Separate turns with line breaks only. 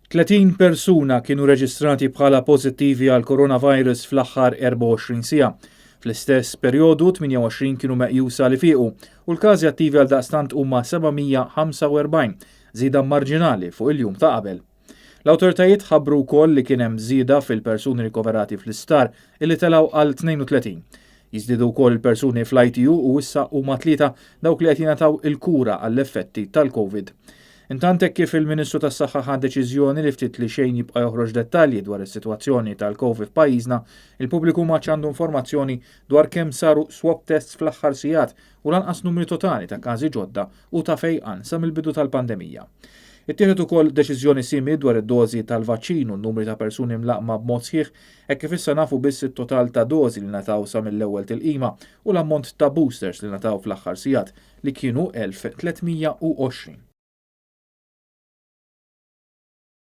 30 persuna kienu reġistrati bħala pożittivi għal coronavirus fl-aħħar 24 siegħa. Fl-istess perjodu 28 kienu meqjusa li fiequ u l-każi attivi għaldaqstant huma 745, żieda marġinali fuq il-jum ta' qabel. L-awtoritajiet ħabbru wkoll li kien hemm żieda fil-persuni rikoverati fl-isptar illi telgħu għal 32. Jiżdiedu wkoll il-persuni fl-ITU u issa huma tlieta dawk li qed jingħataw il-kura għall-effetti tal-Covid. Intant hekk kif il-Ministru tas-Saħħa ħa deċiżjoni li ftit li xejn jibqa' joħroġ dettalji dwar is-sitwazzjoni tal-Covid f'pajjiżna, il-pubbliku m'għadx għandu informazzjoni dwar kemm saru swab tests fl-aħħar sigħat u lanqas numri totali ta' każi ġodda u ta' fejqan sa mill-bidu tal-pandemija. Ittieħdet ukoll deċiżjoni simili dwar id-dożi tal-vaċċin u n-numri ta' persuni mlaqqma b'mod sħiħ hekk kif issa nafu biss it-total ta' dożi li ngħataw sa mill-ewwel tilqima u l-ammont ta' boosters li ngħataw fl-aħħar sigħat li kienu 1320.